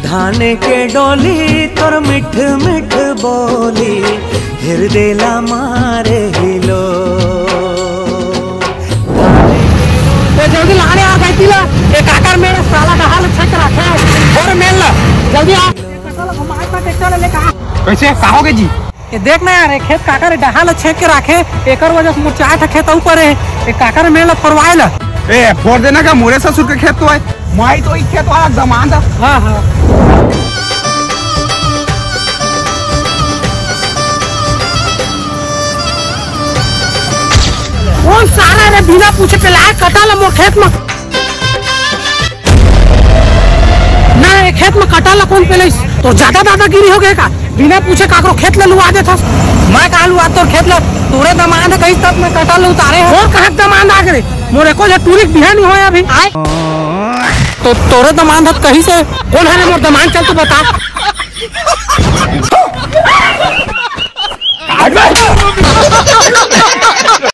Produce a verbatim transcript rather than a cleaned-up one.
धान के डोली तोर मिठ मिठ बोली, हिरदे ला मारे हिलो। ए, जल्दी लाने आ गई तिला। ए, काकर मेरा साला डहाल छेक रखे। और मेल ला, जल्दी आ। कैसे? का होगे जी? ए, देख ना यार, ए खेत काकर डहाल छेक के राखे, एकर वजह से मोर चार ठा खेत ऊपर है। ए, काकर मेल ला फोरवाए ला। ए, फोर देना का मोरे ससुर के खेत तो है। माई तो ई खेत वाला दमांद है। हाँ, हाँ। कौन सारा रे बिना पूछे पेलाए कटा ला मोर खेत में? ना, ये खेत में कटा ला कौन पेलाइस? तो ज्यादा दादागिरी हो गए का? बिना पूछे काकरो खेत ला लुआ देथस। मैं कहा लुआ तोर खेत ला? तोरे दमांद कही तब मैं कटा ला उतारे हूँ। और कहाँ दमांद आ गए? मोर एको झन टूरी के बिहा नहीं होय अभी। आय। तो तोरे दमांद हत कही से? कौन है रे मोर दमांद? चल तो बता।